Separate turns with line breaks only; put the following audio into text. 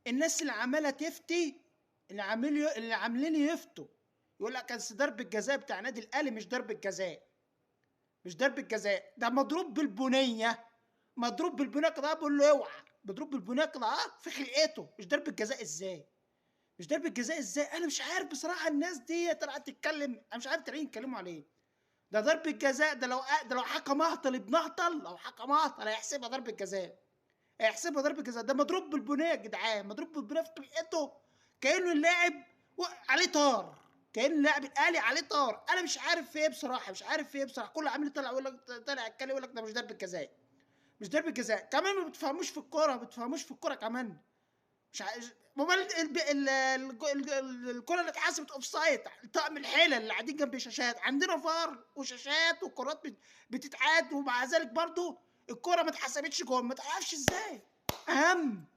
الناس اللي عماله تفتي، اللي عاملين يفتوا يقول لك اصل ضربه جزاء بتاع نادي الاهلي مش ضربه جزاء، مش ضربه جزاء، ده مضروب بالبنيه، مضروب بالبنيه كده، بقول له اوعى، مضروب بالبنيه كده في خلقته، مش ضربه جزاء ازاي؟ مش ضربه جزاء ازاي؟ انا مش عارف بصراحة. الناس دي طلعت تتكلم، انا مش عارف طالعين يتكلموا عليه. ده ضربه جزاء، ده لو حكم اهطل ابن اهطل، لو حكم اهطل هيحسبها ضربه جزاء، هيحسبها ضربه جزاء. ده مضروب بالبنيه يا جدعان، مضروب بالبنيه في خلقته، كانه اللاعب عليه طار، كأن اللاعب الاهلي عليه طار. انا مش عارف في ايه بصراحة، مش عارف في ايه بصراحة. كله عامل طلع يقول لك، طلع يتكلم يقول لك ده مش ضربه جزاء، مش ضربه جزاء. كمان ما بتفهموش في الكورة، ما بتفهموش في الكورة كمان. مش عارف الكره اللي اتحسبت offside، طقم الحيلة اللي قاعدين جنب شاشات، عندنا فار وشاشات والكرات بتتعاد، ومع ذلك برضو الكره ما اتحسبتش جول، ما تعرفش ازاي. اهم